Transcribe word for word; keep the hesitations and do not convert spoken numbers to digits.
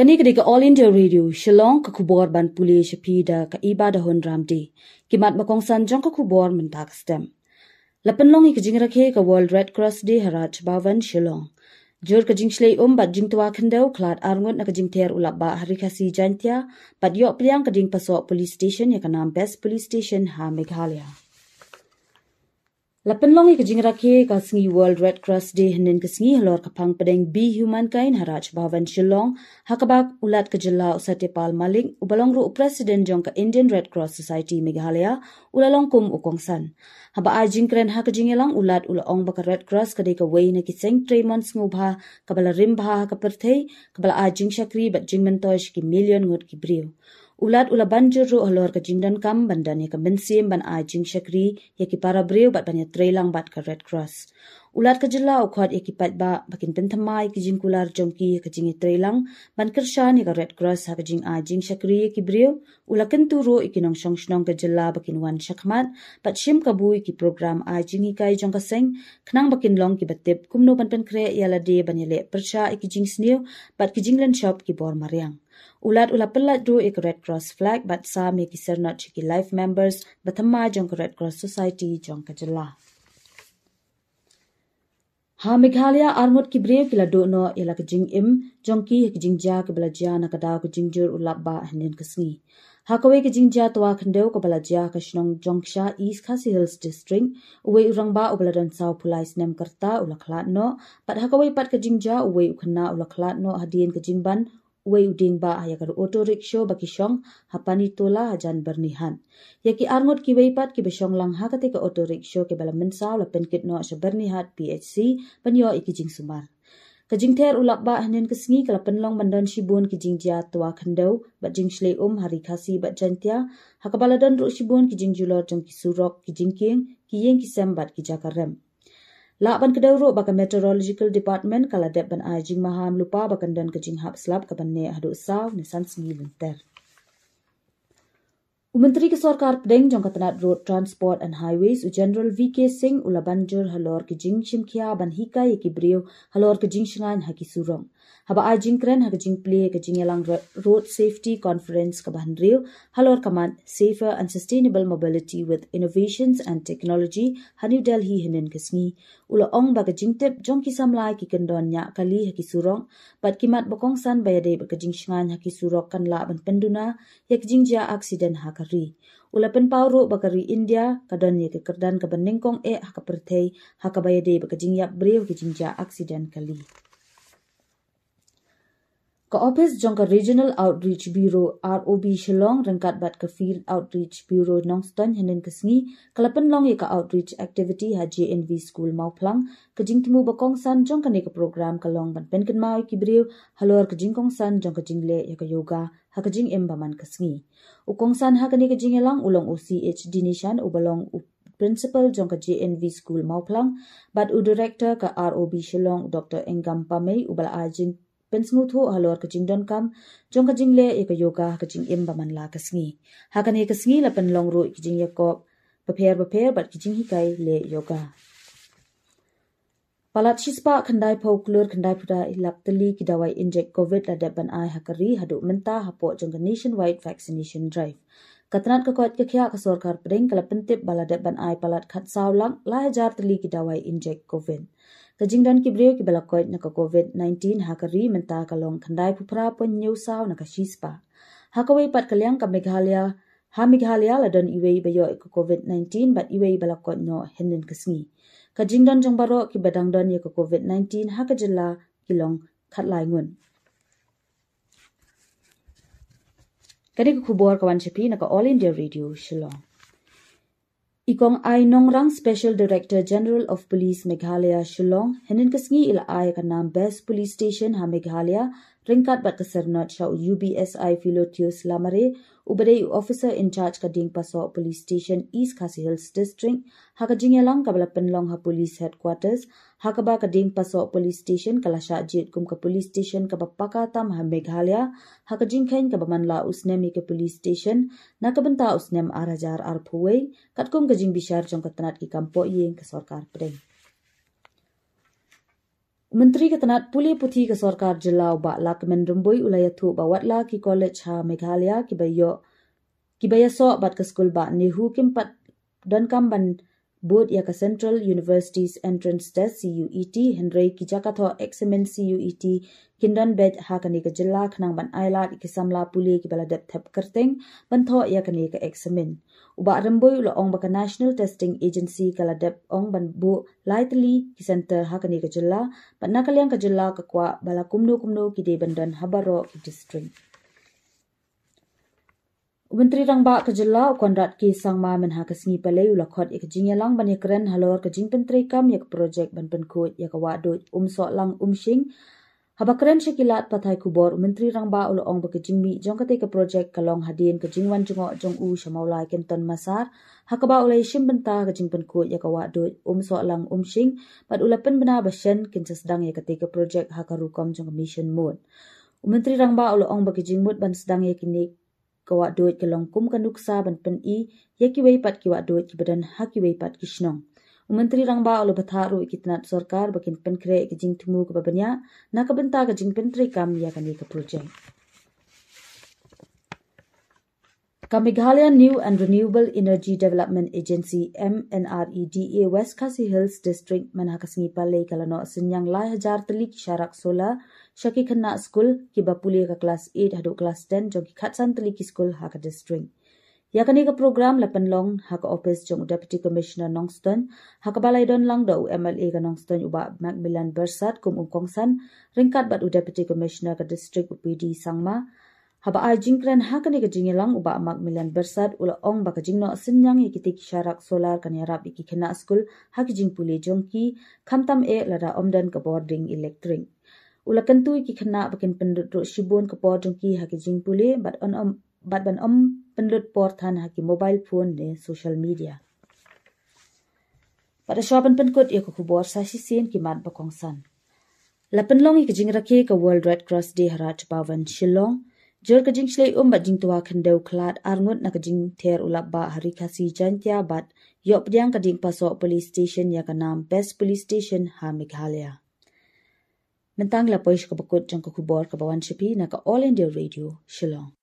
Kane ka dei ka All India Radio, Shillong, ka khubor ban pule sha phi da ka Iba da Hun Ramdi. Ki mat ba kongsan jong ka khubor mynta ka stem. La pynlong ïa ka jingrakhe ka World Red Cross Day ha Raj Bhavan, Shillong. Jur ka jingshlei um bad jingtwa khyndew khlad arngut na ka jingther u lapbah ha Ri Khasi Jaintia, bad ïoh pdiang ka dieng pasoh police station ïa ka nam Best Police Station ha Meghalaya. La pynlong ïa ka jingrakhe ka sngi World Red Cross Day hynnin ka sngi halor ka phang pdeng Be Humankind ha Raj Bhavan, Shillong, ha kaba u Lat ka jylla u Satyapal Malik, uba long ruh u President jong ka Indian Red Cross Society Meghalaya, u la long kum u kongsan. Haba ai jingkren ha ka jingïalang, u Lat u la ong ba ka Red Cross ka dei kawei na ki seng treimon sngewbha kaba la rim bha ha ka pyrthei, kaba la ai jingshakri bad jingmyntoi sha ki million ngut ki briew. U Lat u la ban jur ruh halor ka jingdonkam ban don ïa ka mynsiem ban ai jingshakri ïa ki para briew bad ban ïatreilang bad ka Red Cross. U Lat ka jylla u khot ïa ki paidbah ba kin pynthymmai ïa ki jingkular jong ki ïa ka jingïatreilang ban kyrshan ïa ka Red Cross ha ka jingai jingshakri ïa ki briew. U la kyntu ruh ïa ki nongshong shnong ka jylla ba kin wan shakhmat bad shim kabu ïa ki program ai jinghikai jong ka seng, khnang ba kin long kiba tip kumno ban pynkhreh ïa lade ban ïaleh pyrshah ïa ki jingsniew bad ki jinglynshop ki bor mariang. U Lat u la pynlait ruh ïa ka Red Cross flag bad sam ïa ki syrnod sha ki life members ba thymmai jong ka Red Cross Society jong ka jylla. Ha Meghalaya, arngut ki briew ki la duh noh ïa la ka jingim jong ki ha ki jingjia kiba la jia na ka daw ka jingjur u lapbah hynnin ka sngi. Ha kawei ka jingjia twa khyndew kaba la jia ha ka shnong Jongksha, East Khasi Hills District, uwei u rangbah uba la don sawphew lai snem ka rta u la khlad noh, bad ha kawei pat ka jingjia uwei u khynnah u la khlad noh hadien ka jingban uwei u diengbah ha ïa ka auto rickshaw ba ki shong ha Panitola hajan Byrnihat. Ïa ki arngut kiwei pat kiba shong lang ha katei ka auto rickshaw kiba la mynsaw la pynkit noh sha Byrnihat P H C ban ïoh ïa ki jingsumar. Ka jingther u lapbah hynnin ka sngi ka la pynlong ban don shibun ki jingjia twa khyndew bad jingshlei um ha Ri Khasi bad Jaintia, ha kaba la don ruh shibun ki jingjulor jong ki surok, ki jingkieng, ki ïing ki sem bad ki jaka rem. Lah ban kdew ruh ba ka Meteorological Department ka la dep ban ai jingmaham lypa ba kan don ka jinghap slap kaban neh haduh saw ne san sngi lynter. U Myntri ka Sorkar Pdeng jong ka tnat Road Transport and Highways, u General V K Singh, u la ban jur halor ka jingshimkhia ban hikai ïa ki briew halor ka jingshngaiñ ha ki surok. Haba ai jingkren ha ka jingplie ka jingïalang Ro-, Road Safety Conference kaba hynriew halor ka mat Safer and Sustainable Mobility with Innovations and Technology ha New Delhi hynnin ka sngi, u la ong ba ka jingtip jong ki samla ïa ki kyndon ñiah kali ha ki surok bad ki mat ba kongsan ba ïadei bad ka jingshngaiñ ha ki surok kan lah ban pynduna ïa ka jingjia aksiden ha ka ri. U la pynpaw ruh ba ka ri India ka don ïa ka kyrdan kaba nyngkong eh ha ka pyrthei ha kaba ïadei bad ka jingïap briew ha ka jingjia aksiden kali. Ka ophis jong ka Regional Outreach Bureau, R O B, Shillong ryngkat bad ka Field Outreach Bureau Nongstoiñ hynnin ka sngi ka la pynlong ïa ka outreach activity ha J N V School Mawphlang, ka jingthmu ba kongsan jong kane ka program ka long ban pynkynmaw ïa ki briew halor ka jingkongsan jong ka jingleh ïa ka yoga ha ka jingim ba man ka sngi. U kongsan ha kane ka jingïalang u long u C H Dinishan uba long u Principal jong ka J N V School Mawphlang bad u Director ka R O B Shillong, Doctor Engam Pamei, uba la ai jingpynsngewthuh halor ka jingdonkam jong ka jingleh ïa ka yoga ha ka jingim ba man la ka sngi. Ha kane ka sngi la pynlong ruh ïa ki jingïakop bapher bapher bad ki jinghikai leh yoga. Palat shispah khyndai phew klur khyndai phew da lak tylli ki dawai injek Covid la dep ban ai ha ka ri haduh mynta hapoh jong ka Nationwide Vaccination Drive. Ka tnat ka koit ka khiah ka Sorkar Pdeng ka la pyntip ba la dep ban ai palat khatsaw lak lai hajar tylli ki dawai injek Covid. Ka jingdon ki briew kiba la koit na ka Covid nineteen ha ka ri mynta ka long khyndai phew phra point hynñiew saw na ka shispah. Ha kawei pat ka liang ka Meghalaya, ha Meghalaya la don iwei ba ïoh ïa ka Covid nineteen bad iwei ba la koit noh hynnin ka sngi. Ka jingdon jong baroh kiba dang don ïa ka Covid nineteen ha ka jylla ki long khatlai ngut. Kane ka khubor ka wan sha phi na ka All India Radio Shillong. I Kong Ai Nongrang, Special Director General of Police Meghalaya Shillong, hynnin ka sngi i la ai ka nam Best Police Station ha Meghalaya ryngkat bad ka syrnod sha u U B S I Philotheus Lamare, uba dei u Officer in Charge ka Diengpasoh Police Station, East Khasi Hills District, ha ka jingïalang kaba la pynlong ha Police Headquarters, ha kaba ka Diengpasoh Police Station ka la shah jied kum ka police station kaba paka tam ha Meghalaya ha ka jingkheiñ kaba man la u snem ïa ka police station na ka bynta u snem ar hajar arphew wei, katkum ka jingbishar jong ka tnat ki kam pohïing ka Sorkar Pdeng. U Myntri ka tnat pule puthi ka sorkar jylla u Bah Lahkmen Rymbui u la ïathuh ba watla ki college ha Meghalaya kiba ïoh kiba ïasoh bad ka skul Bah NEHU kim pat donkam ban bud ïa ka Central Universities Entrance Test, C U E T, hynrei ki jaka thoh eksamin C U E T kin don beit ha kane ka jylla khnang ban ailad ïa ki samla pule kiba la dep thep kyrteng ban thoh ïa kane ka eksamin. U Bah Rymbui u la ong ba ka National Testing Agency ka la dep ong ban buh lai tylli ki center ha kane ka jylla bad na ka liang ka jylla ka kwah ba la kumno kumno ki dei ban don ha baroh ki district. U Myntri Rangbah ka jylla u Conrad K Sangma mynha ka sngi Palei u la khot ïa ka jingïalang ban ïakren halor ka jingpyntreikam ïa ka projek ban pynkhuid ïa ka wahduid Umsohlang Umshing. Haba kren sha ki lad pathai khubor, u Myntri Rangbah u la ong ba ka jingmih jong kata ka projek ka long hadien ka jingwan jngoh jong u sha Mawlai Kenton Massar, ha kaba u la ïashim bynta ka jingpynkhuid ïa ka wahduid Umsohlang Umshing bad u la pynbna ba shen kin sa sdang ïa kata ka projek ha ka rukom jong ka Mission Mode. U Myntri Rangbah u la ong ba ka jingmut ban sdang ïa kine ka wahduid ka long kum ka nuksa ban pyni ïa kiwei pat ki wahduid kiba don ha kiwei pat ki shnong. U Myntri Rangbah u la bthah ruh ïa ki tnat sorkar ba kin pynkhreh ïa ka jingthmu kaba bniah na ka bynta ka jingpyntreikam ïa kane ka projek. Ka Meghalaya New and Renewable Energy Development Agency, M N R E D A, West Khasi Hills District mynha ka sngi Palei ka la noh synñiang lai hajar tylli ki sharak solar sha ki khynnah skul kiba pule ka klas eight haduh klas ten jong ki khatsan tylli ki skul ha ka district. Ïa kane ka program la pynlong ha ka ophis jong u Deputy Commissioner Nongstoiñ, ha kaba la ïadon lang da u M L A ka Nongstoiñ u Bah Macmillan Byrsat kum u kongsan, ryngkat bad u Deputy Commissioner ka district u P D Sangma. Haba ai jingkren ha kane ka jingïalang u Bah Macmillan Byrsat u la ong ba ka jingnoh synñiang ïa kita ki sharak solar kan ïarap ïa ki khynnah skul ha ki jingpule jong ki, khamtam eh lada ym don ka bording electric. U la kyntu ïa ki khynnah ba kin pynlut ruh shibun ka por jong ki ha ki jingpule bad ym bad ban ym pynlut por than ha ki mobile phone ne social media. Bad shuwa ban pynkut ïa ka khubor sa shisien ki mat ba kongsan. La pynlong ïa ka jingrakhe ka World Red Cross Day ha Raj Bhavan Shillong. Jur ka jingshlei um bad jingtwa khyndew khlad arngut na ka jingther u lap bah ha Ri Khasi Jaiñtia bad ïoh pdiang ka Diengpasoh Police Station ïa ka nam Best Police Station ha Meghalaya. Mynta ngi la poi sha kaba kut jong ka khubor kaba wan sha phi na ka All India Radio Shillong.